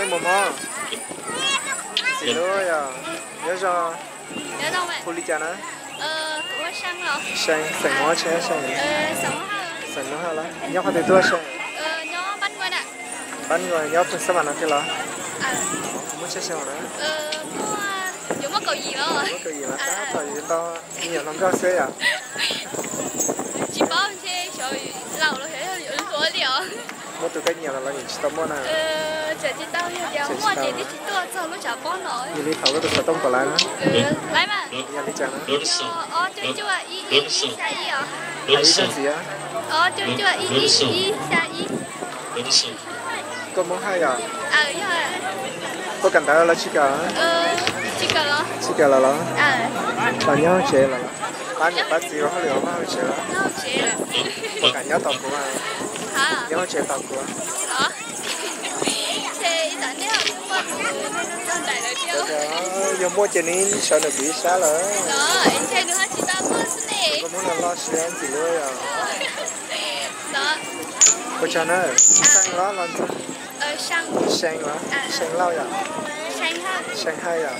Mus mog. Txiv Lub yog, nyob zoo. Hu li cas na? See, xeem Hmoob tsi? See, xeem Hmoob Haj los? Nyob qhov twg tuaj see? Pab Nkuas nyob pem Xab Vam no kiag los? Muaj tshaj xyoo na? Muaj kaum yim los, tab tom yuav ntau me nyuam hluas nkauj xwb yom? Muaj tus koj nyiam los los yeej tsis tau muaj na? Yog li thaum lub tus xov tooj puas laiv na? Yog li cas na? Hais ib zaj ntxiv. Koj Hmoob Haj yom? Puas kawm ntawv los tsis kawm? Tsis kawm los los? Los nyob hauv tsev los los? Pab niam pab txiv ua hauj lwm ua hauv tsev los? Puas kam nyob tos kuv? Nyob hauv tsev tos kuv. Yog muaj ces nws sawv ntawm kuv ib sab lawm. Koj Hmoob no loj siab ntxim hlub yom? Ua tsaug na. See los los? See los? See Lauj yom? See Haj yom?